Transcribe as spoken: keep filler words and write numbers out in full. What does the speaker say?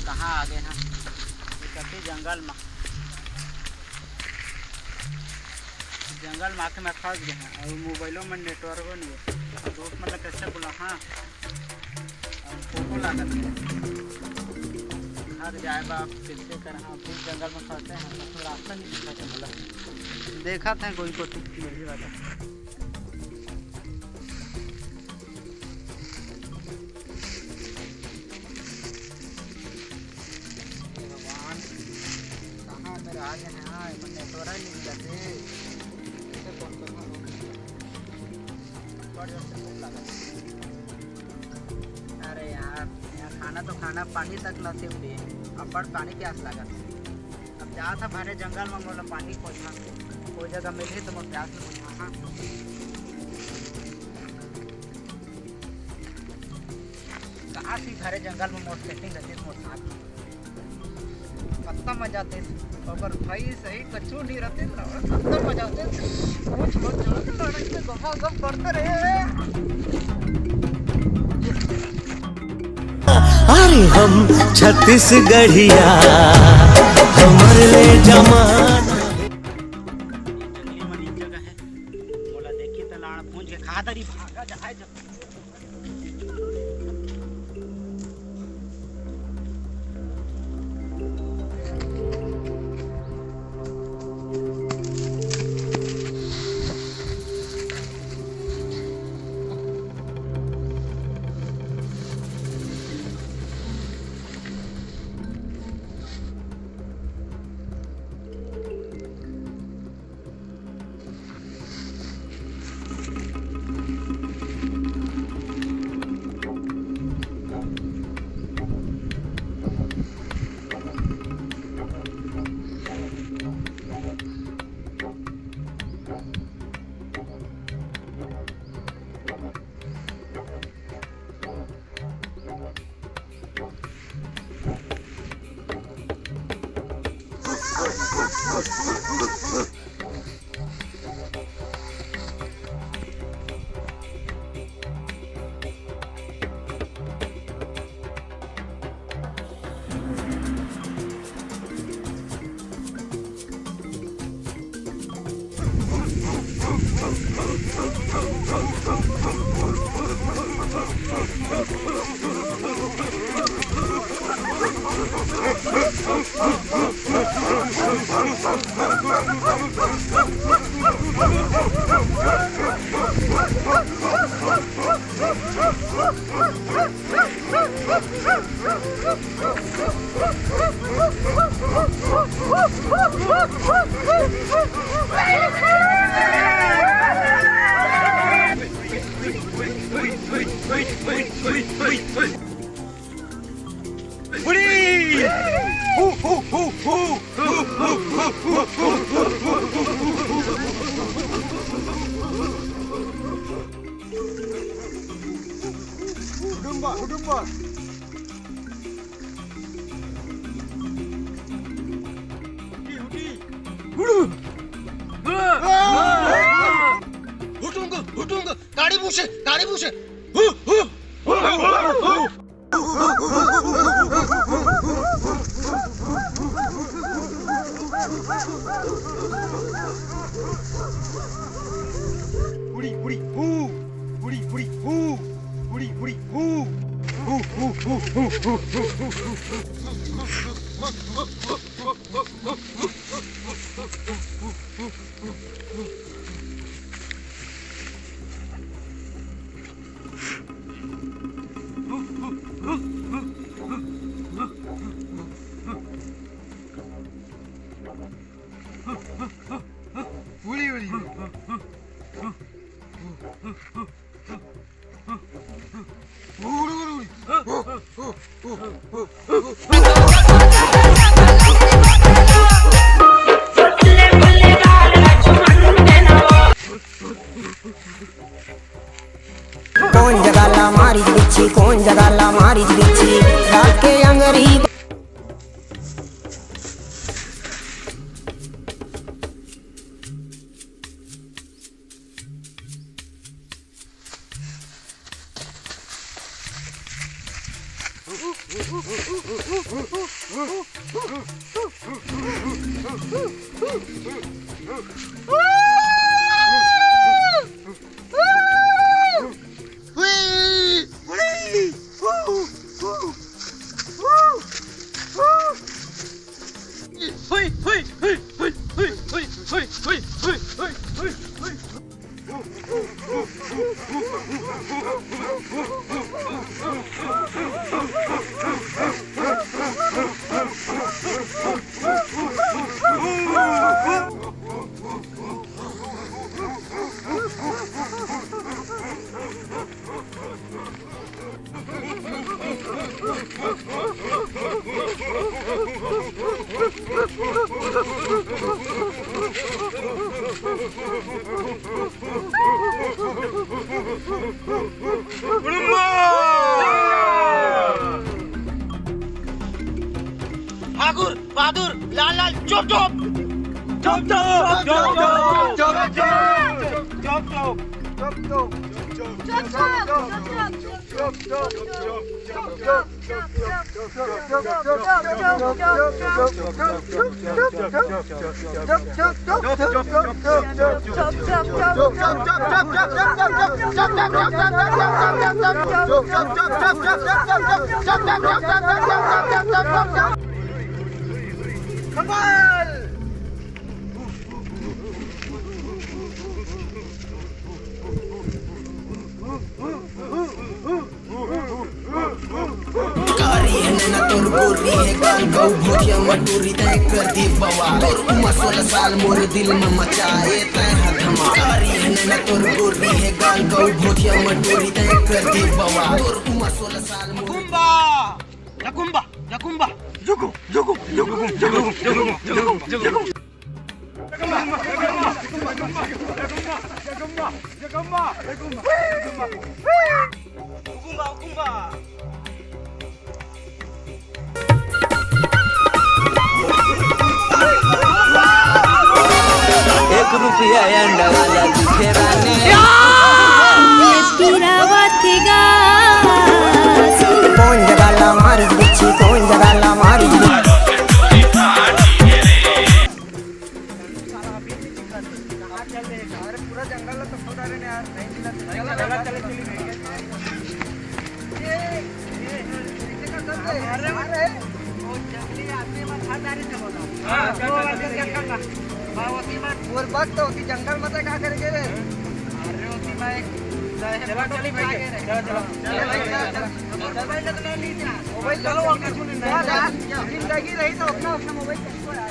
कहाँ आ गे हन? ये कति जंगल म, जंगल म आके मैं फंस गे हन। अउ मोबाइलो म नेटवर्को नइ हे। अउ दोस्त मन ला कैसे बुलाहूँ? अउ फोटो लागत हे। घर जाए बर कैसे करहूँ? बीच जंगल म फंसे हन, कुछु रास्ता नइ दिखत हे मोला। देखत हे कोई कोती मिलही बात। हे भगवान, कहाँ मेर आ गे हन? हाँ, एमन नेटवर्क नइ मिलत हे। कैसे फोन करहूँ? बड़ जोर से भूख लागत हे। अरे यार, यहाँ खाना तो खाना, पानी तक नसीब नइ हे। अब्बड़ पानी प्यास लागत हे। अब जात हँव भरे जंगल म, मोला पानी खोजना। कोई जगह मिलही त मोर प्यास ल बुझाहूँ। कहाँ से भरे जंगल म मोर सेटिंग रहितिस मोर साथ। कत्ता मजा आतिस। ओकर भाई सही कछु नइ रहितिस ना, कत्ता मजा आतिस। पूछ मत, जोर से लड़ाई में गपा गप करते रहे। अरे हम छत्तीसगढ़िया, हमर ले जमाना। जंगली मन एक जगह हे, मोला देखी त लाड़ भूंज के खा डरही, भागा जाए जब। हुडुम्बा, हुडुम्बा। हुटी, हुटी। हुडुम। हुटुंग, हुटुंग। ताड़ी पूछे, ताड़ी पूछे। हु, हु। हुड़ी, हुड़ी, हू। हुड़ी, हुड़ी, हू। हुड़ी, हुड़ी, हू। हू, हू, हू। कोन जगह ला मारिस बिच्छी, कोन जगह ला मारिस बिच्छी, रात के अंगरी। ठाकुर बहादुर लाल लाल चोप चोप। चोप चोप, चोप चोप, चोप चोप, चोप चोप, चोप चोप। कारी है नैना तोर गोरी है गाल गौ भोटिया मटूरी तय कर दी बवाल। तोर उमा सोलह साल मोर दिल में मचाए तय हा धमाल। कारी है नैना तोर गोरी है गाल गौ भोटिया मटूरी तय कर दी बवाल। तोर उमा सोलह साल मोर कुंबा, जकुंबा, जकुंबा, जुगु, जुगु, जुगु, जुगु, जुगु, जुगु, जुगु। एक रुपया अंडा वाला दिखे रानी। ये पिरावत गा। पोंज वाला मारी बिच्छी, पोंज वाला मारी। अरे पूरा जंगल ला तो छोड़ रहे यार, नहीं मिला तो चलो, चलो, चलो, चलो। ये, ये, ये, अरे, अरे, वो जंगली आदमी में खा जा रहे थे बोला। हाँ, वो वाला जंगल का। हाँ, वो सीमा। वो बात तो होती जंगल में तो क्या करेंगे रे? अरे, वो सीमा एक चलो, चलो, भाई, चलो, चलो। चलो, भाई, चलो, चलो। मोबाइल तो ले लीजिए। मोबाइल चलो, चलो। और कुछ नहीं। यार, यार, जिंदगी रही तो अपना, अपना मोबाइल चलाओ यार।